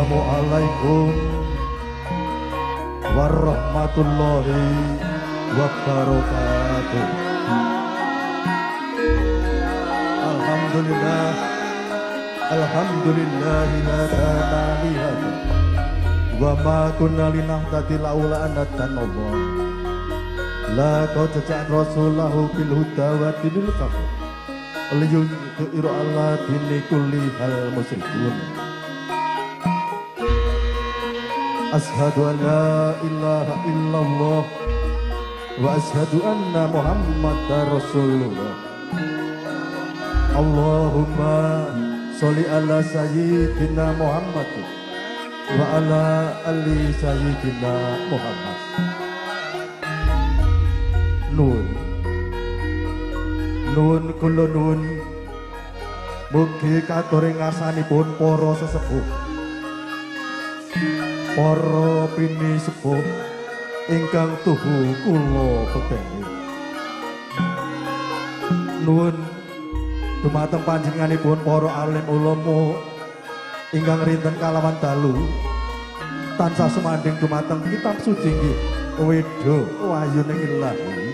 Assalamualaikum warahmatullahi wabarakatuh. Alhamdulillah, alhamdulillahi hadana li hadza wa ma kunna linahtadi laula an hadanallah. La qad ja'a rasulahu bil huda wa dinil haq liyudhiru ala dini kulli hal musyrikun. Ashhadu an la ilaha illallah wa ashhadu anna Muhammadar Rasulullah. Allahumma sholli ala sayyidina Muhammad wa ala ali sayyidina Muhammad. Nun nun kula nun, mugi katur ing ngarsanipun para sesepuh, para pini sepuh ingkang tuhu kula bekteni. Nuwun dumateng panjenenganipun para alim ulama ingkang rinten kalawan dalu tansah sumandhing dumateng kitab suci inggih Weda wahyuning Ilahi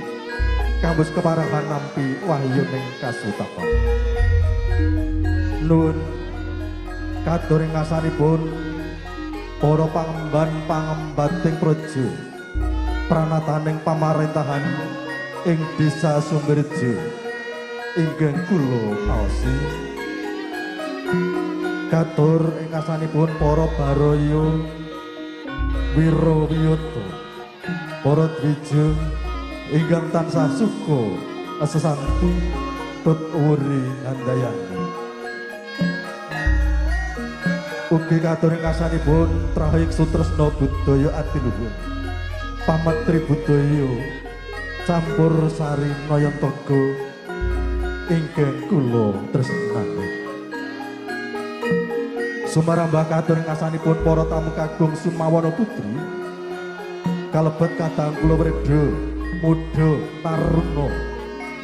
kambus keparahan nampi wahyuning kasutapan. Nuwun katur ing ngarsanipun para pangemban pangembating praja pranataning pamarentahan ing Desa Sumberjo ingkang kula paosi. Katur ing ngarsanipun para baraya wirawiyata, para dwija ingkang tansah suka sesanti tut wuri handayani. Ugi katur ing ngarsanipun Trahik Sutresna Budaya Adiluhur Pametri Budaya Campur Sari Nayantaka ingkang kula tresnani. Sumarambah katur ing ngarsanipun para tamu kagung Sumawana Putri kalebet kadang kula wredha muda taruna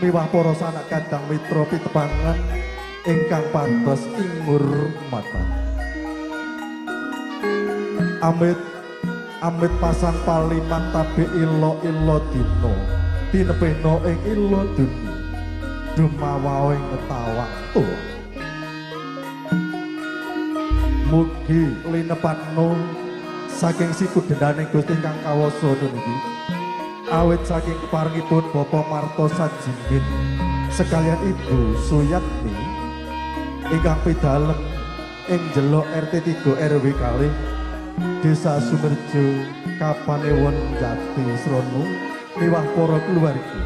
miwah para sanak kadang mitra pitepangan ingkang pantes ing ngurmatan. Amit amit pasang paliman tabe ilo ilo dino tinepehno ing ilo duni dumawa ing tawang tuwa. Mugi linepatno saking siku dendane Gusti ingkang kawasa niki awit saking keparengipun Bapak Marto Sajimin sekalian Ibu Suyatmi ingkang pidalem ing Jelok RT 3 RW kalih Desa Sumberjo Kapanewon Jati Srono miwah para keluarga.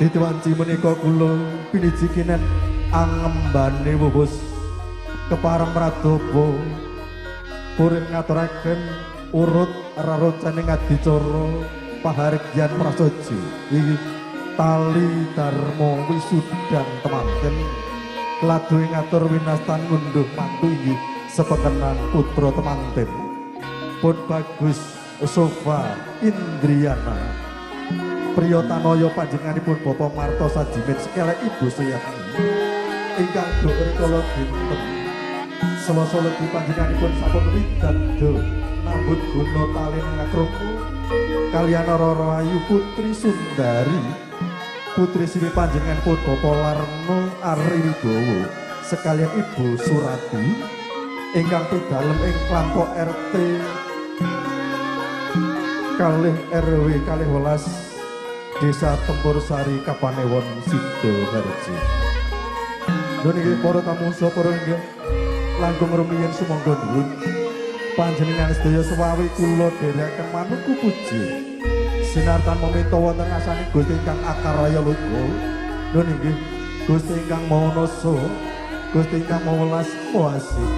Titiwanci menika kula piniji kinen angembane wubus kepareng pradapa puring ngaturaken urut rarocane adicara pahargyan prasaja iki tali dharma wisudan temanten kladuhe ngatur winastan ngunduh mantu inggih sepekenan putra temanten pun Bagus Sofa Indriana priya tanaya panjenenganipun Bapak Marto Sajimin sekelek Ibu Suyatmi ingkang duka rikala dinten Selasa legi panjenenganipun sampun widado nambut guna talin ngakroko kaliyan Roro Ayu Putri Sundari putri sini panjenenganipun Bapak Larno Ari Wibowo sekalian Ibu Surati ingkang pidalem ing kelompok RT kalih RW kalih welas Desa Tempur Sari Kapanewon Sidoharjo. Nun iki para tamu saha para inggih langkung rumiyin sumangga nuwun panjenengan sedaya sewawi kula dherekaken manuku puji sinartan meminta wonten ngasane Gusti ingkang akaraya luga. Nun inggih Gusti ingkang Maha Nasa, Gusti ingkang Maha Welas Maha Asih,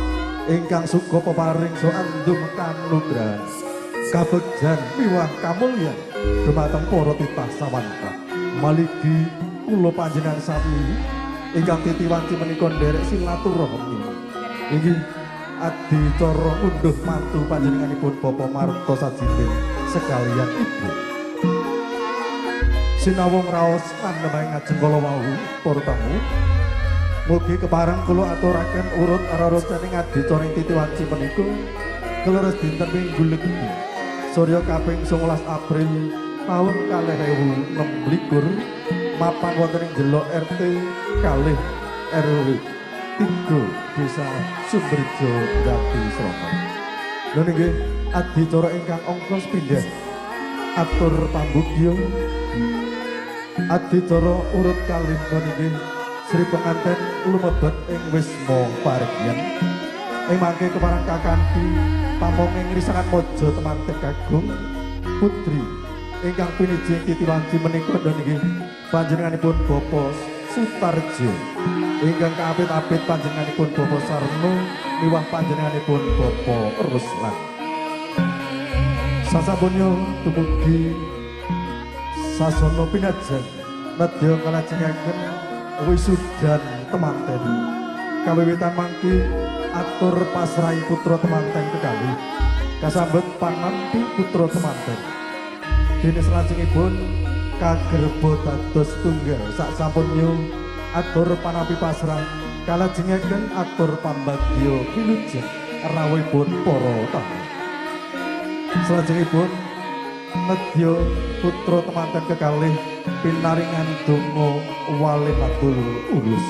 ingkang suka peparing so andum kanugrahan kabegjan miwah kamulyan dumateng para titah sawantah. Maligi kula panjenengan sami ingkang titiwanci menika nderek silaturahmi inggih adicara ngunduh mantu panjenenganipun Bapak Marto Sajimin sekalian Ibu. Sinawung raos lan lemah ngajeng kala wau para tamu. Mugi kepareng kula aturaken urut rarocane adicara ing titi wanci menika keleres dinten Minggu Legi Surya kaping 19 April taun 2026 mapan wonten ing Jelok RT kalih RW 3 Desa Sumberjo Jati Srono. Lha nggih adicara ingkang angka sepindhah atur pambugya adicara urut kalih nggih Sri penganten lumebet ing wisma paregyan. Ing mangke kepareng kakanthi pamong ing risangan mojo temanten kagung putri ingkang piniji titi wanci menika nggih panjenenganipun Bapak Sutarjo ingkang kaapit-apit panjenenganipun Bapak Sarno miwah panjenenganipun Bapak Ruslan. Sasampunyo dumugi sasana pinajan nedya kalajengaken wisudan temanten. Kawiwitan mangki atur pasrahi putra temanten kekalih kasambet panampi putra temanten. Dene salajengipun kagerba dados tunggal sak sampunyo atur panampi pasrah kalajengaken atur pambagya wilujeng rawuhipun para tamu. Salajengipun nedya putra temanten kekalih pinaringan donga walimatul urus.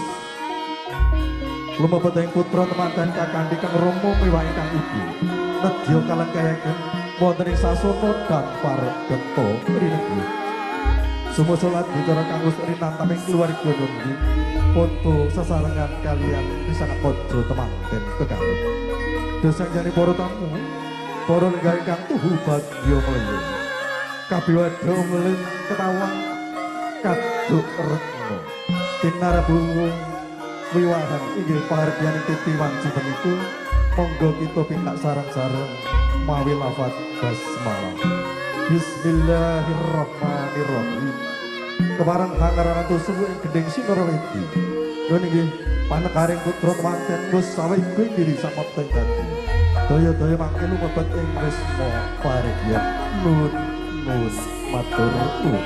Lumebet ing putra temanten kakandhi kang rama miwah ingkang ibu nedya kalengkayaken wonten ing sasana dampar bekta rinenggu. Sumusul adicara kang wis rinantaming keluarga niki foto sesarengan kalian risangan mojo temanten kekalih. Dosangjane para tamu, para lenggah ingkang tuhu bagya mleyu. Kabiwadha meling ketawang kaduk retno. Tinarabu wiwahan inggih pahargyan titi wanci menika monggo kita pintak sareng-sareng mawi lafat basmalah. Bismillahirrahmanirrahim. Kepareng hangaranan tusuwu ing gendhing Sinarawedi. Nuwun inggih panekaring putra temanten wis saweg diri samapta ing dadi. Daya-daya mangke lumebet ing wisma paregyan. Nuwun nuwun matur nuwun.